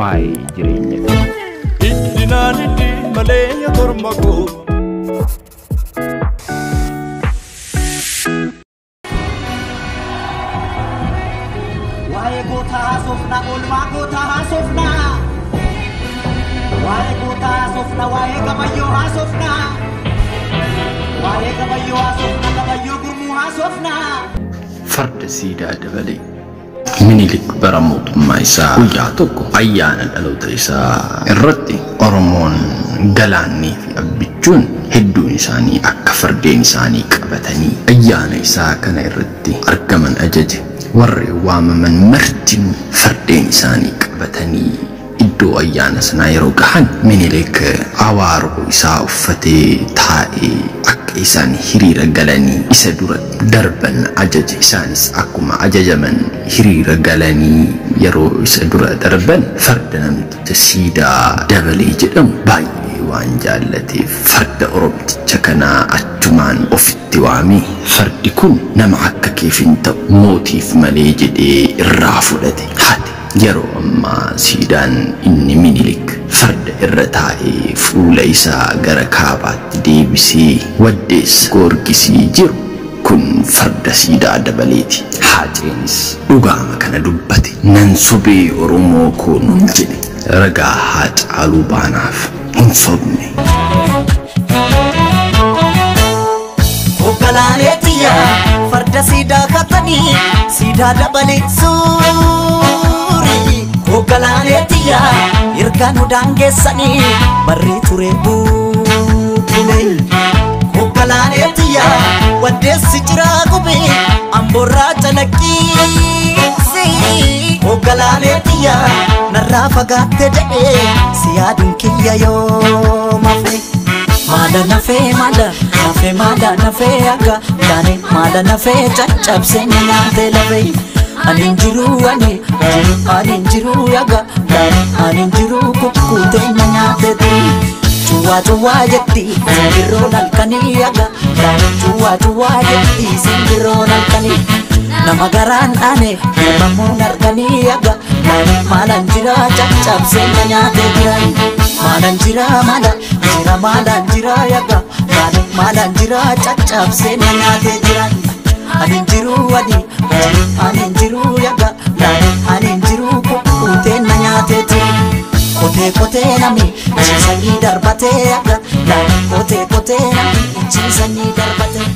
Waa'ee jireenya kana. Iddinaan iddi malee yaa korma koo. Waa'ee gootaa haasofna, oolmaa gootaa haasofna. Waa'ee gootaa haasofna, waa'ee gabayyoo haasofna. Waa'ee gabayyoo haasofna, gabayyoo gurmuu haasofna. Farda Siidaa Dabalee. Minilik bara mootummaa isaa guyyaa tokko ayyaana dhaloota isaa irratti Oromoon Galaannii fi Abbichuun hedduun isaanii akka fardeen isaanii qabatanii ayyaana isaa kana irratti argaman ajaje. Warri waamaman martinuu fardeen isaanii qabatanii iddoo ayyaana sanaa yeroo gahan, Minilik awaaroo isaa uffatee taa'ee akka isaan hiriira galanii isa dura darban ajaje. Isaanis akkuma ajajaman hiriira galanii yeroo isa dura darban, farda namticha Siidaa Dabalee jedhamu baay'ee waan jaallateef farda Oromticha kanaa achumaan ofitti waamee, "Fardi kun nama akka keef hin ta'u, mootiif malee," jedhee irraa fudhate hate. Yeroo ammaa siidaan inni Minilik farda irra taa'ee fuula isaa gara kaabaatti deebisee Waddeessa Goorgisii jiru kun farda Siidaa Dabaleeti. Haaceenis dhugaama kana dubbate. "Nan sobee Oromoo koo?" nun jedhe. Ragaa Haacaaluu baanaaf hin sobne. Hoggalaaleetiyya farda siidaa katanii Siidaa Dabalee suurii. Hoggalaaleetiyya erga nu daangeessanii barrii ture bubbule. Hoggalaaleetiyya waddeessi jiraa gube amboorraa calaqqiisi. Hoggalaaleetiyya narraa fagaatte jedhee si yaaduun kiyya yoo mafe. Maala nafee, maala nafee, maala nafee akka taane, maala nafee caccabsee nyaatee lafee. Ani hin jiru, ani jiru, ani hin jiru yaga taane, ani hin jiru kukkuutee nyaatee turi. Cuwaa cuwaa jetti simbirroon halkanii yaga taane, cuwaa cuwaa jetti simbirroon halkanii. Nama garaan dhaane ilmamuun harkanii yaga taane, maalaan jira caccabsee nyaatee jira. Maalaan jira, maala jira, maalaan jira yaga taane, maalaan jira caccabsee nyaatee jira. Ani hin jiru, ani jiru, ani hin jiru yaga taane, ani hin jiru kukkuutee nyaatee jira. Qotee qotee namni ciisanii darbatee yaga taane, qotee qotee namni ciisanii darbatee.